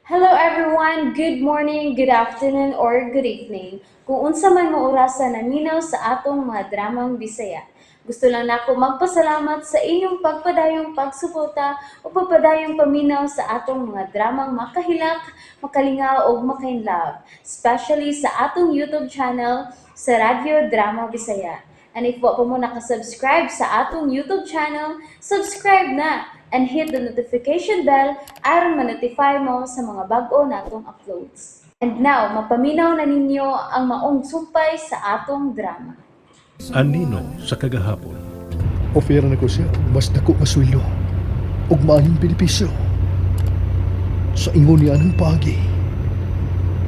Hello everyone! Good morning, good afternoon, or good evening. Kung unsa man mo orasa naminaw sa atong mga dramang Bisaya. Gusto lang nako magpasalamat sa inyong pagpadayong pagsuporta o pagpadayong paminaw sa atong mga dramang makahilak, makalingaw ug makainlove, especially sa atong YouTube channel sa Radyo Drama Bisaya. And if wa pa mo nakasubscribe sa atong YouTube channel, subscribe na and hit the notification bell aron ma-notify mo sa mga bag-o natong uploads. And now, mapaminaw na ninyo ang maong sumpay sa atong drama. Anino sa kagahapon. Offer na ko siya og mas dako nga sweldo ug maayong benepisyo. Sa ingon niya ng paagi,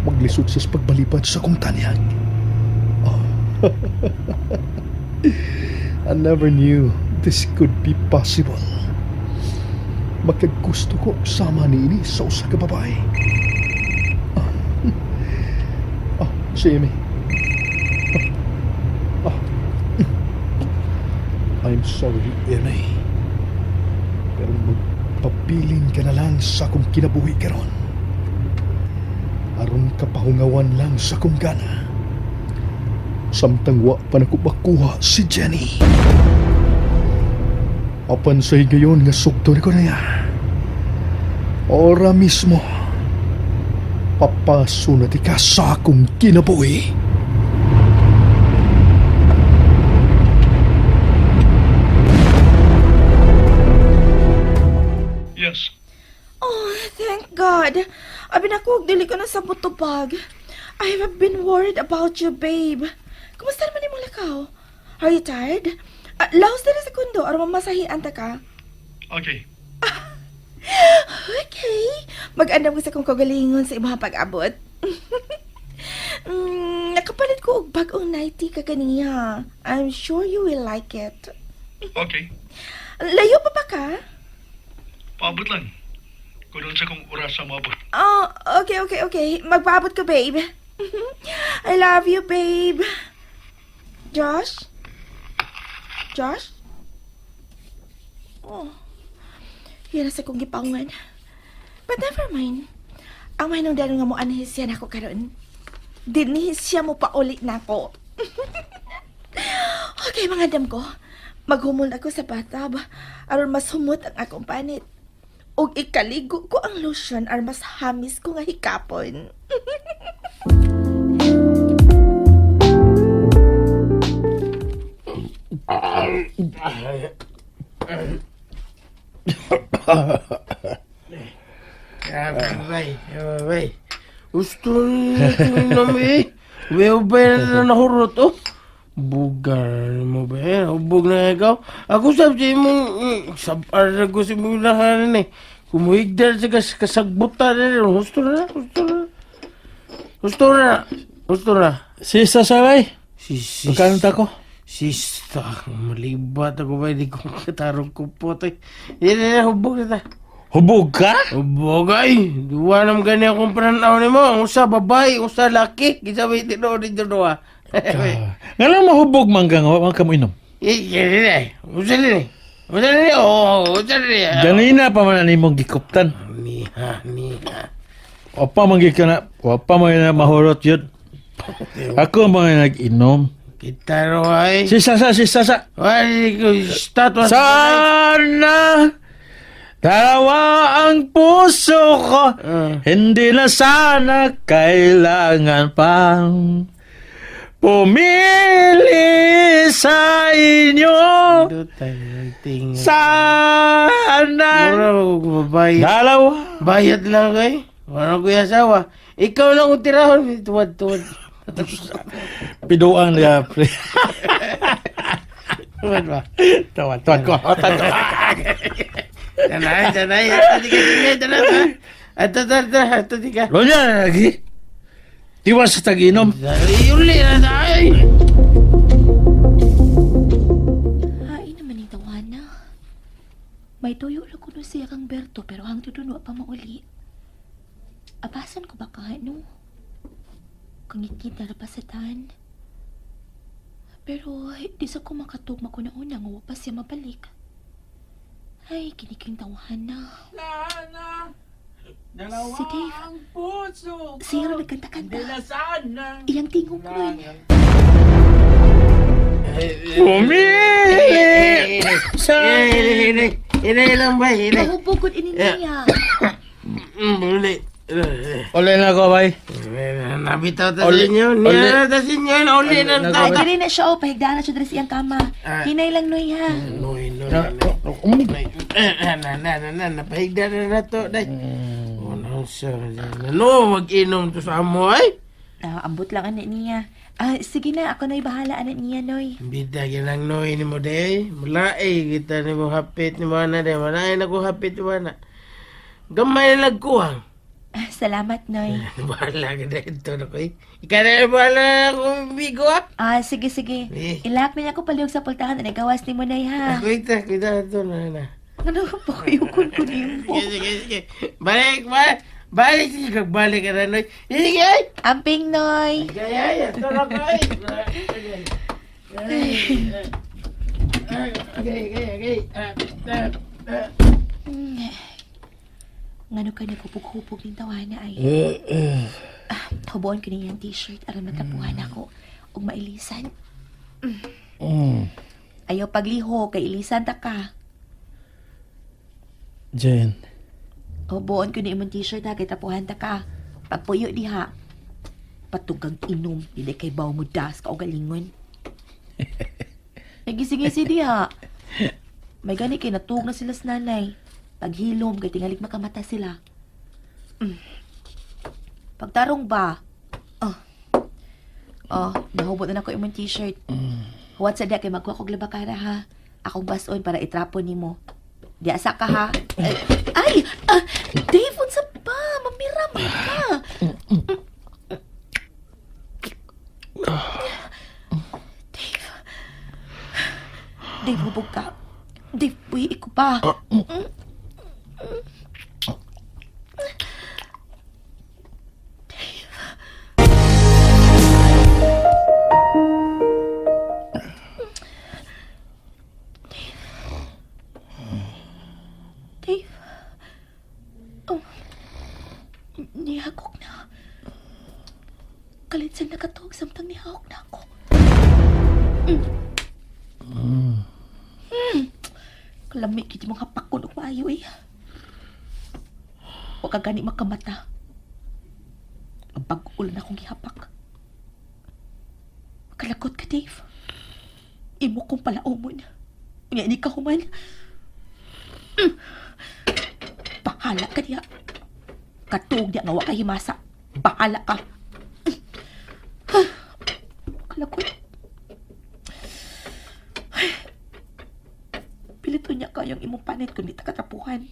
maglisod siya sa pagbalibad sa akong tanyag. Oh. I never knew this could be possible. Magkagusto ko sama niini sa usa ka babae. Ah, si Amy. Ah. I'm sorry, Amy. Pero magpabilin ka na lang sa akong kinabuhi karon. Aron kapahungawan lang sa akong gana. Samtang wa pa nako makuha si Jenny. Apan sa higayon nga sugto ni ko niya. Ora mismo, papaso na di ka sa akong kinabuhi. Yes. Oh, thank God. Abi na ko, dili ko na sa butubag. I have been worried about you, babe. Kumusta naman imong lakaw? Are you tired? Laos na segundo, aron mamasahian ta ka. Okay. Okay. Mag-andam ko sa kong kagalingon sa imong pag-abot. Nakapalit ko og bag-ong nightie ka kaniya. I'm sure you will like it. Okay. Layo pa ba ka? Paabot lang. Kung sa kong oras sa maabot. Oh, okay. Magpaabot ko, babe. I love you, babe. Josh? Josh? Oh. Yan na sa kong gipaungan. But never mind. Ang may nung nga mo anhi siya nako karon. Dinhi siya mo pauli nako. Okay, mga dam ko. Maghumol ako sa bathtub aron mas humot ang akong panit. Og ikaligo ko ang lotion aron mas hamis ko nga hikapon. Abay, abay. Gusto nyo eh. Ubay na nahurot, oh. Bugar mo ba eh? Hubog na ikaw. Ako sab sa imong, sabar na ko sa imong lahanan eh. Kumuhigdal sa kasagbutan na rin. Gusto na, gusto na. Gusto na, gusto na. Sista sabay. Sis, Magkano ta ko? Sista, malibat ako ba? Hindi ko katarong kupot eh. Hindi na, hubog na ta. Hubog ka? Bogay, duwa nam gani akong pananaw nimo. Ang usa babae, usa laki. Kinsa may tinuod dito duwa. Nga lang mahubog man ka nga, wa man ka mo inom. Eh, kini na. Usa ni. Usa ni. Oh, usa ni. Ganina pa man ang imong gikuptan. Niha, niha. Wa pa man gyud ka na, wa pa man na mahurot yun. Ako man nag-inom. Kita ro ay. Sista sa, sista sa. Wali ko statwa. Sana dalawa ang puso ko. Hindi na sana kailangan pang pumili sa inyo. Sana Mura ko babae. dalawa. Bayad lang kay. Wala ko yung asawa. Ikaw lang ang tirahon. Tuwad, tuwad. Piduan niya, pre. Tuwad ba? Tuwad, tuwad ko. Tuwad ko. Tanay, tanay. Ato di ka, tanay. Ato, ato, ato di ka. Ronya, lagi. Tiwas sa tag-inom. Uli na tayo. Hain naman yung tawana. May tuyo ra kuno siya kang Berto pero hangtod wa pa mauli. Abasan ko ba ka, no? Kangit-ngit na ra pa sa tan. Pero di sa ko makatugma ko na una nga wa pa siya mabalik. Ay, kiniking tawahan na. Lana! Si Dave. Siya rin nagkanta-kanta. Iyang tingog ko nun. Pumili sa... Hinay, hinay. Hinay lang ba? Hinay. Mahubog ini niya. Uli. Uli na ko, bay. Nabitaw ta sa Uli. inyo. Uli. Niya ta sa inyo. Uli na Uli ta. Ay, diri na siya. Oh, pahigdaan na siya diri sa iyang kama. Ah. Hinay lang, Noy, ha? Noy, noy, noy. Eh, Na, na, na, na, napahigda na na to, day. Oh, no, sir. No, mag-inom to sa amo, ay. Ah, ambot lang anak niya. Ah, sige na, ako na'y bahala anak niya, Noy. Bida ginang noy ni mo, day. Mulaay, kita ni mo hapit ni mo na, day. Malaay na ko hapit ni mo na. Gamay na nagkuhang. Ah, salamat, Noy. Bahala ka na ito na ko, eh. Ikaw na bahala na akong bigo, ah. Ah, sige, sige. Eh. Ilak na niya ako palihog sa pultahan. Ano gawas ni mo, Noy, ha? Ako ita, kita ito na, na. Ano ba kayo kun kunin mo? Sige, sige, sige. Balik, balik. Balik, sige, balik ka na, noy. Sige, ay. Amping, Noy. Kaya, ay, ito na ko, ay. Okay, okay, okay. Ah, ah, ah. Ngano ka naghupog-hupog ning tawana ay. Ah, hubuon ko niyang t-shirt aron matapuhan ako ug mailisan. Ayaw pagliho kay ilisan ta ka. Jen. Hubuon ko ni imong t-shirt ha kay tapuhan ta ka. Pagpuyo diha. Patugang inom dili kay baw mo das ka og galingon. Nagising-isi diha. May gani kay natuog na sila sa nanay. Paghilom kay tingalig makamata sila. Pagtarong ba? Oh. Oh, nahubot na nako imong t-shirt. Huwat sa diya kay magkuha kog labakara ha. Akong bason para itrapon nimo. Di asa ka ha. Ay, ay! Ah, Dave, unsa pa? Mamira man ka. Dave. Dave, hubog ka. Dave, buhi ko pa. Dave. Oh. Nihagok na. Kalit sa nakatuog samtang nihagok na ako. Mm. Mm. Kalami kiti mga pakon og maayo eh. Wa ka gani makamata. Ang bag-ulan akong gihapak. Kalagot ka, Dave. Imo kong palaumon. Nga ni ka human. Bahala ka diya. Katuog diya nga wa ka himasa. Bahala ka. Kalagot. Ay. Pilito niya kayong imong panit kung di ta katapuhan.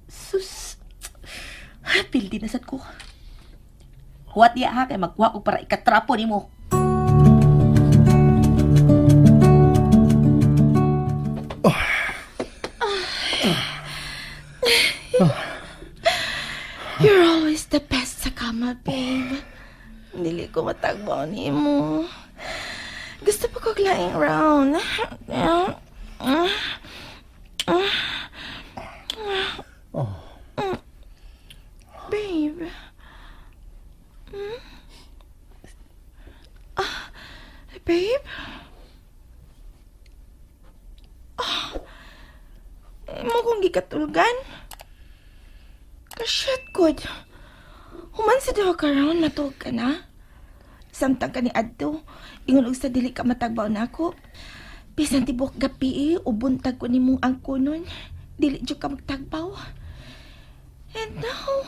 Sus. Pildi na sad ko. Huwat diya ha kay magkuha ko para ikatrapo nimo. You're always the best sa kama, babe. Dili ko matagbaw ni mo. Gusto pa ko laing round. Babe. Hmm? Ah, babe? Ah, mo kong gikatulgan? Kashit ko. Human sa duha ka round, matuog ka na. Samtang ka ni Adto, ingon og sa dili ka matagbaw nako. Bisan tibok gabi eh, o buntag ko nimong angkonon, dili jud ka magtagbaw. And now,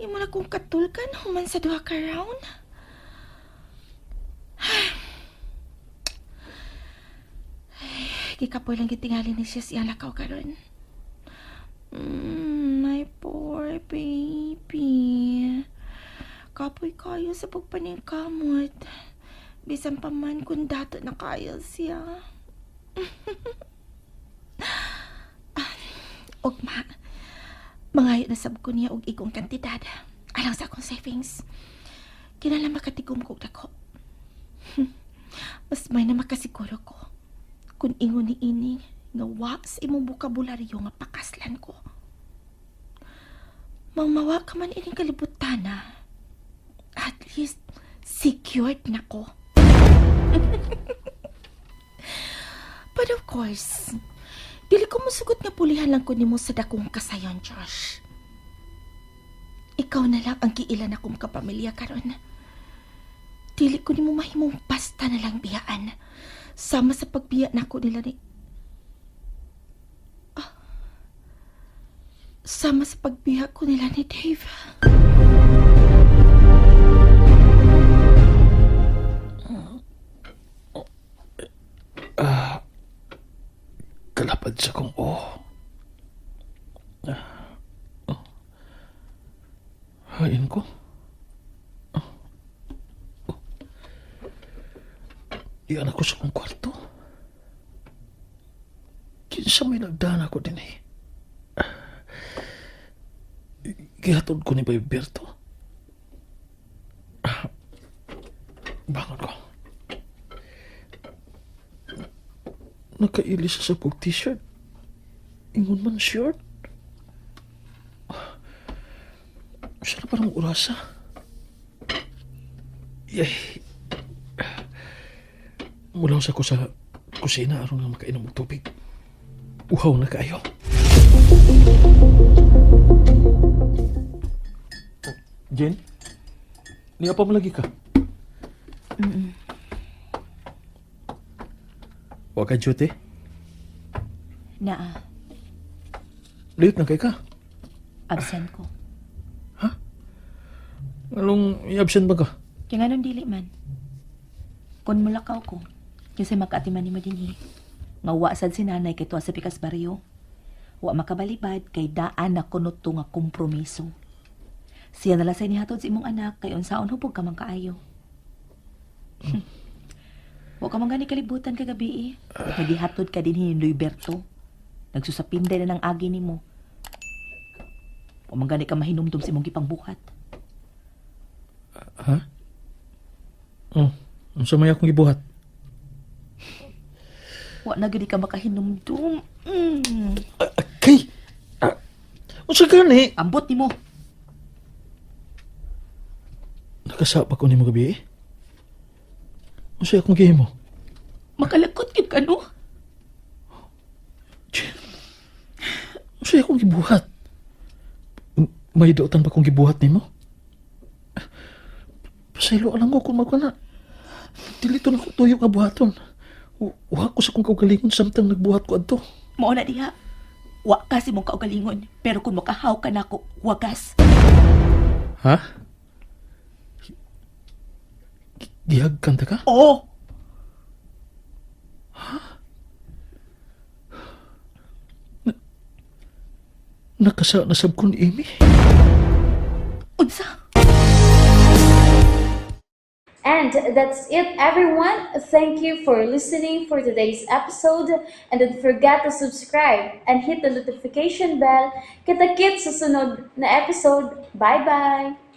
imo na kong katulgan human sa duha ka round. Ay, gikapoy lang gitingali ni siya siya lakaw karon. My poor baby. Kapoy kayo sa pagpaningkamot. Bisan pa man kung dato na kayo siya. Ah, Ugma, mangayo na sab ko niya og igong kantidad. Alang sa akong savings. Kinala makatigom ko dako. Mas may na makasiguro ko. Kung ingon ni ini, nga wa sa imong bokabularyo nga pakaslan ko. Mangmawa ka man ining kalibutan na. At least, secured na ko. But of course, dili ko musugot nga pulihan lang ko nimo sa dakong kasayon, Josh. Ikaw na lang ang kiilan akong kapamilya karon. Dili ko nimo mahimong basta na lang biyaan. Sama sa pagbiya nako nila ni... Ah. Sama sa pagbiya ko nila ni Dave. Kalapad sa kong oh. Oh. Hain ko. Oh. Oh. Iyan ako sa kong kwarto. Kinsa may nagdana ko din eh. Gihatod ko ni Bay Berto. Bangon ko. Nakaili siya sa kong t-shirt. Ingon man short. Siya na parang urasa. Yay. Mulaw sa ko sa kusina aron nga makainom og tubig. Uhaw na kaayo. Jen? Niya pa malagi ka? Wa ka duty? Naa, Late na kay ka. absent ko. Anong i-absent ba ka? Kaya nga dili man. Kung mulakaw ko, kasi makaatiman ni mo dinhi. Nga wa sad si nanay kay tuwa sa Pikas Barrio. Wa makabalibad kay daan na kuno to nga kompromiso. Siya nala sa nihatod sa imong anak kay unsaon hubog ka man kaayo. Wa ka man gani kalibutan kagabi eh. Nagihatod ka dinhi ni Luiberto. Nagsusapinday na ng agi nimo. Wa man gani ka mahinumdum sa imong gipangbuhat. Ha? Oh, unsa may akong gibuhat? Wa na gani ka makahinumdum. Kay. Ah, unsa gani? Ambot nimo. Nakasapa ko nimo gabi eh. Unsa akong gihimo? Makalakot gyud ka no. Jen. Unsa akong gibuhat? May dotan pa kong gibuhat nimo? Pasaylo lang ko kung magkana. Dili to na ko tuyo nga buhaton. Wa ko sa kong kaugalingon samtang nagbuhat ko adto. Mao na diha. Wa ka si mong kaugalingon, pero kung makahaw ka nako, wagas. Ha? Gihagkan ta ka? Oo. Nakasa nasab ko ni Amy. Unsa? And that's it, everyone. Thank you for listening for today's episode. And don't forget to subscribe and hit the notification bell. Kita-kits sa sunod na episode. Bye-bye!